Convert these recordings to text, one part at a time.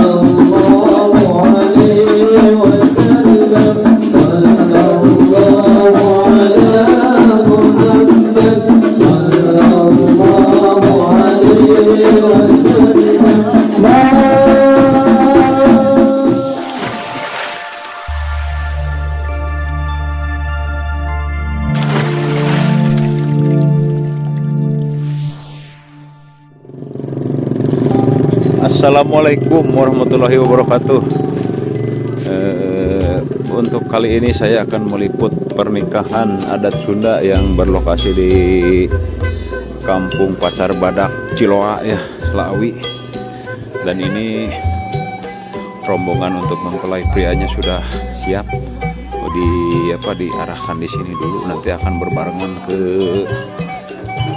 الله عليه وسلم صلى الله على محمد صلى الله عليه وسلم. Assalamualaikum warahmatullahi wabarakatuh. Untuk kali ini saya akan meliput pernikahan adat Sunda yang berlokasi di Kampung Pacar Badak, Ciloa ya, Selaawi. Dan ini rombongan untuk mempelai prianya sudah siap. Oh, di apa diarahkan di sini dulu, nanti akan berbarengan ke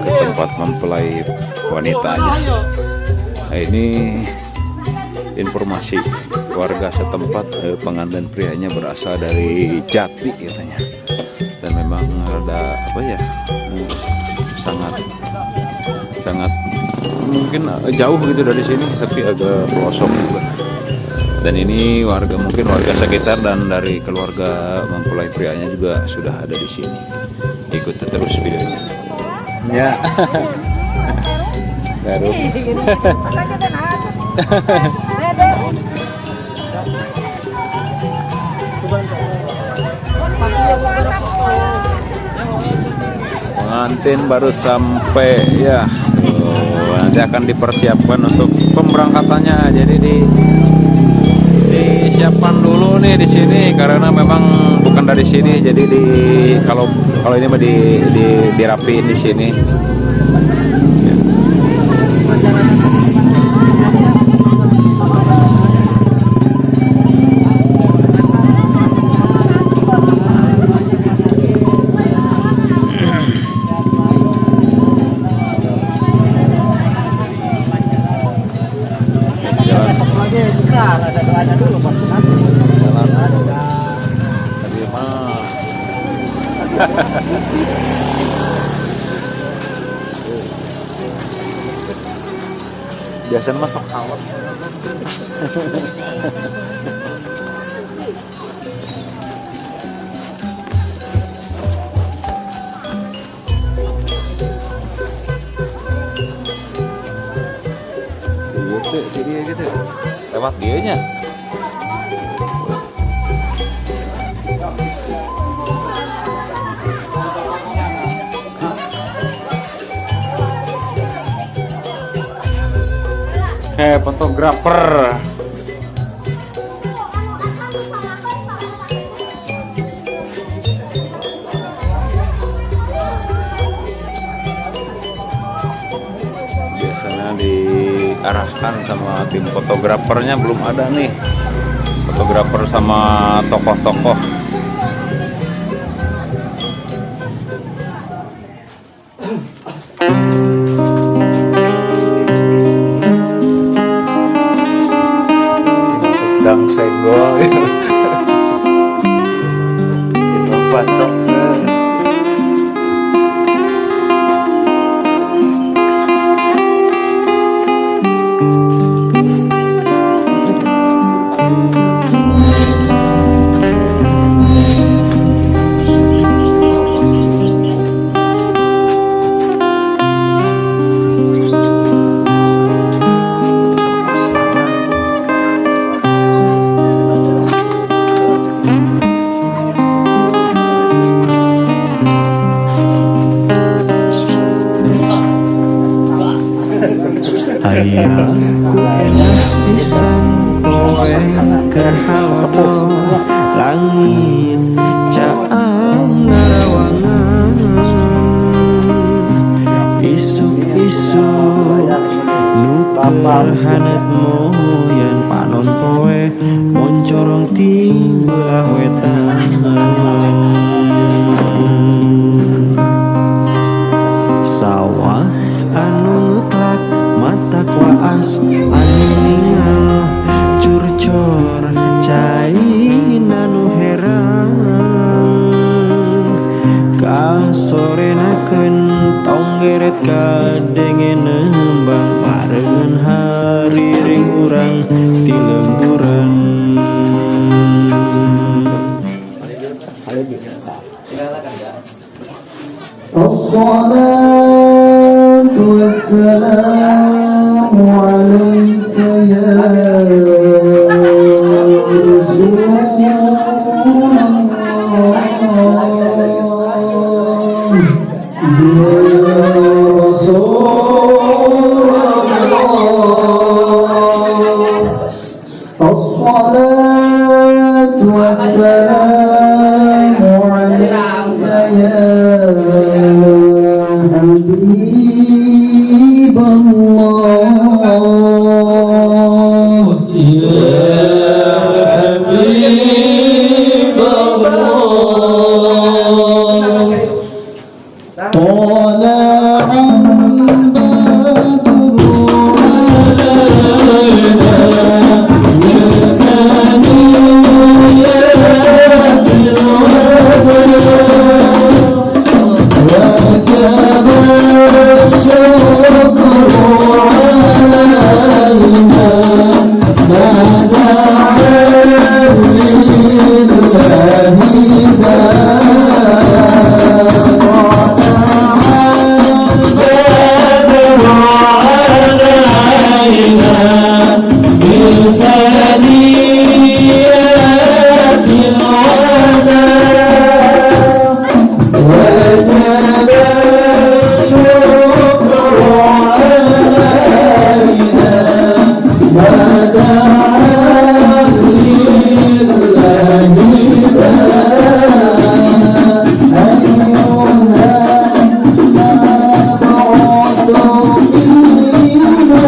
tempat mempelai wanitanya. Nah, ini informasi warga setempat, pengantin prianya berasal dari Jati katanya. Dan memang ada apa ya? Sangat sangat mungkin jauh gitu dari sini, tapi agak pelosok juga. Dan ini warga, mungkin warga sekitar dan dari keluarga mempelai prianya juga sudah ada di sini. Ikuti terus videonya. Ya. Baru. Pengantin baru sampai ya. Tuh, nanti akan dipersiapkan untuk pemberangkatannya. Jadi disiapkan dulu nih di sini karena memang bukan dari sini. Jadi di kalau kalau ini mah di dirapiin di sini. Ya. Jalan. Jalan. Tadi mah. Biasanya masuk awal. Gitu, jadi gitu. Lewat dieu nya. Fotografer. Biasanya diarahkan sama tim fotografernya, belum ada nih. Fotografer sama tokoh-tokoh. Dang senggol, senggol bacok. Hayang ku enak pisan poe keur halodo, langit caang ngarawangan, isuk-isuk nu keur haneut moyan panon poe moncorong ti belah wetan. Sawah anu ngeklak matak waas anu ningal curcor cai anu herang, kasorenakeun tonggeret kadenge nembang barengan hariring urang ti lemburan. الصلاة والسلام عليك يا رسول الله، يا رسول الله. الصلاة والسلام عليك يا حبيب الله، يا حبيب الله. طلع البدر علينا من ثنيات الوداع، وجب الشكر علينا ما دعا لله داع. البدر علينا من ثنيات الوداع، وجب الشكر علينا ما دعا لله داع. أيها المبعوث فينا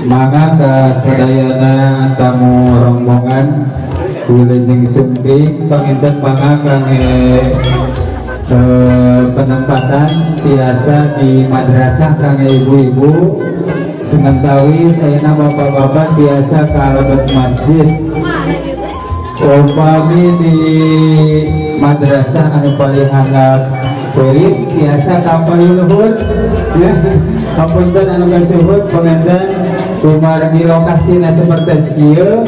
Mangga ka sadayana tamu rombongan Wilujeng Sumping, panginten mangga kangge penempatan tiasa di madrasah kangge ibu-ibu, sementawis ayeuna bapak-bapak tiasa ka lebet masjid. Upami di madrasah anu paling handap kulit tiasa ka paling luhur ya. Hapunten anu kasuhun, panginten kumargi lokasina seperti ieu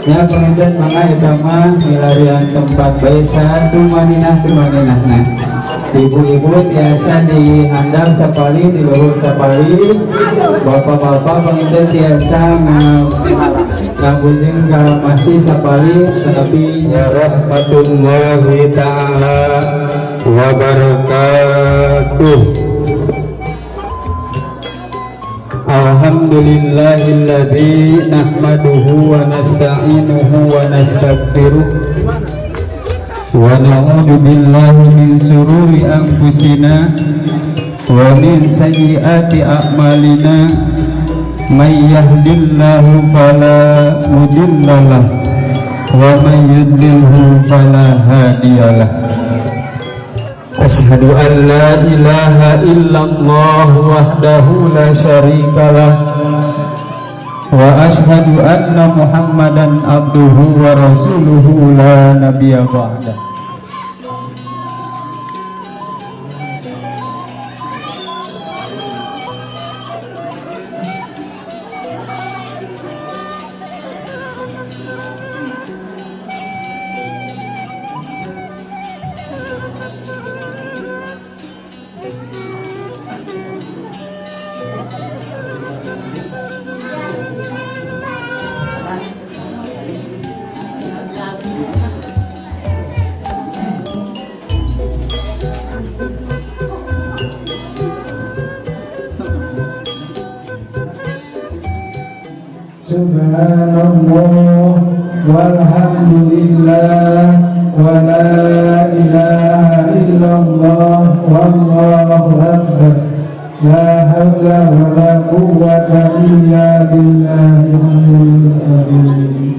ya, panginten mangga eta mah milarian tempat bae satumaninah tumaninahna. Ibu-ibu tiasa di handap sapali, di luhur sapali, bapak-bapak panginten tiasa ngabujeng ka masjid sapali, tetapi Warahmatullahi ta'ala wabarakatuh. Alhamdulillahilladzi nahmaduhu wa nasta'inuhu wa nastaghfiruh wa na'udzu billahi min syururi anfusina wa min sayyiati a'malina, may yahdihillahu fala mudhillalah wa may yudlilhu fala hadiyalah. Asyhadu an la ilaha illallah wahdahu la syarikalah wa asyhadu anna Muhammadan abduhu wa rasuluhu la nabiyya ba'dah. Subhanallah walhamdulillah wa la ilaha illallah wallahu akbar, la haula wa la quwwata illa billahil aliyyil azim.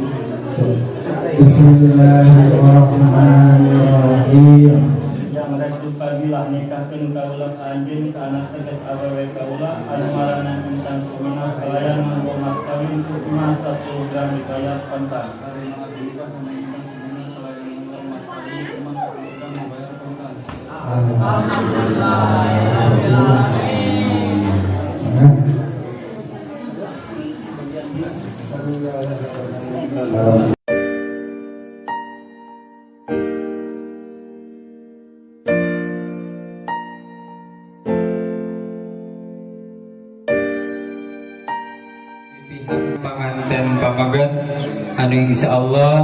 Bismillahirrahmanirrahim. Yang restu pagilah nikahkeun kaula ka anjeun ka anak tegas awewe kaula anu ngaranna Intan Suminah kalayan nganggo mas kawin emas 1 gram dibayar kontan. Tarima abdi nikah kana Intan Suminah kalayan nganggo mas kawin emas 1 gram dibayar kontan. Alhamdulillah. Pihak panganten pameget anu insyaallah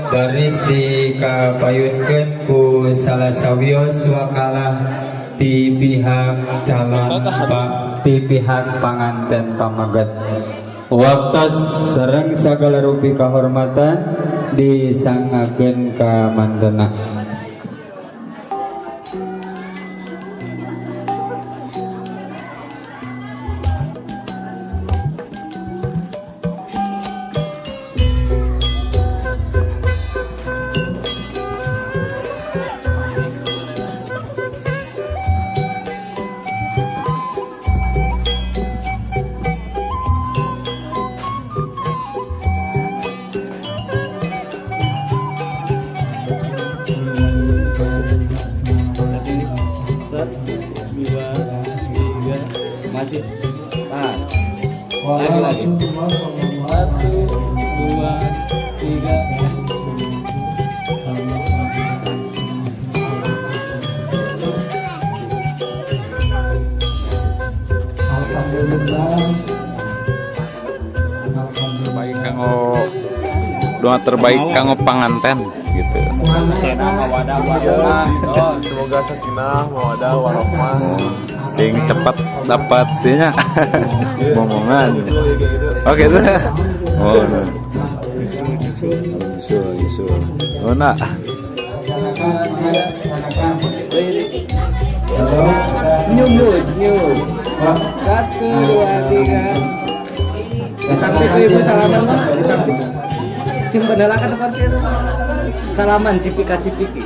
baris dikapayunkeun ku salah sawios wakalah ti pihak calon ti pihak panganten pameget. Waktos sareng sagala rupi kahormatan disangakeun ka mantena. Masih tahan. Lagi lagi. 1, 2, 3. Alhamdulillah. Terbaik kanggo doa terbaik kanggo panganten gitu. Semoga sakinah mawadah warohmah. Sing cepat dapat nya momongan. Oke itu. Oh. Nyusul nyusul. Oh nak. Senyum dulu, senyum. 1, 2, 3. Ibu-ibu salaman, Pak. Simpen heula kan kursi itu. Salaman cipika cipiki.